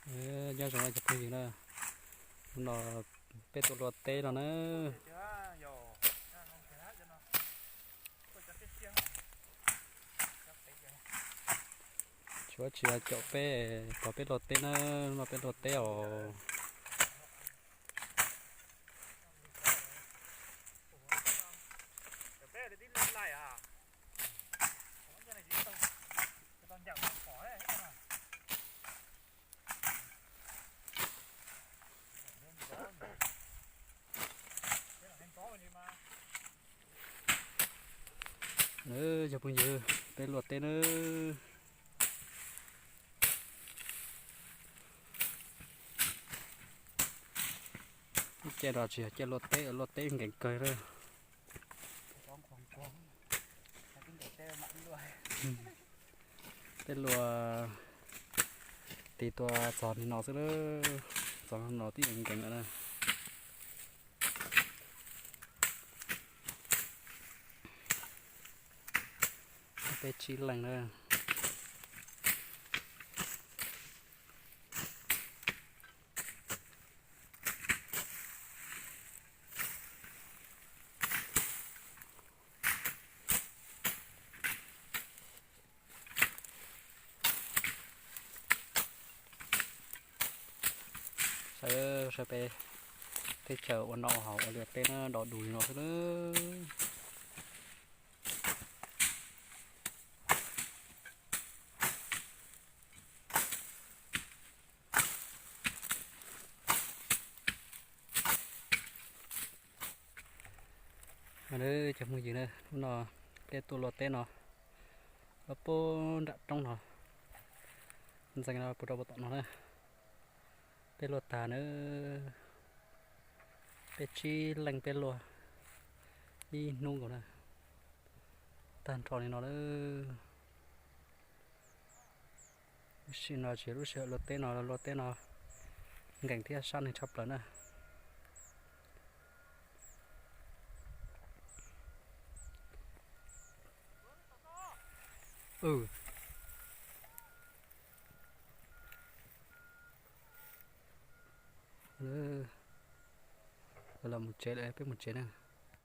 Nyob zoo cov phooj ywg na, hnub no peb tuaj luaj teb no na. Tshuav tsis caum peb, pom peb luaj teb na, hnub no peb luaj teb os. Cov phooj ywg, peb luaj teb nawb. Caij no tsis yog caij luaj teb, luaj teb nkees kawg lawm. Peb luaj tiv tua txog nim no xwb, txog no twb nkees lawm na. Peb tsib leeg na. Saib, saib peb teb chaws ua noj haus ua liaj teb na, dog du li no xwb na. Cov phooj ywg na, hnub no peb tuaj luaj teb no, los puag nram roob no, ntxeev no puag rau puag tom no na. Peb luaj tag na, peb tsib leej peb luaj ib hnub nkaus na, tag nrho li no lawm. Lub sij no tsis yog lub sij hawm luaj teb no, luaj teb no nkees thiab sab neeg tshaj plaws na. Los mus tsev lawm, peb mus tsev na.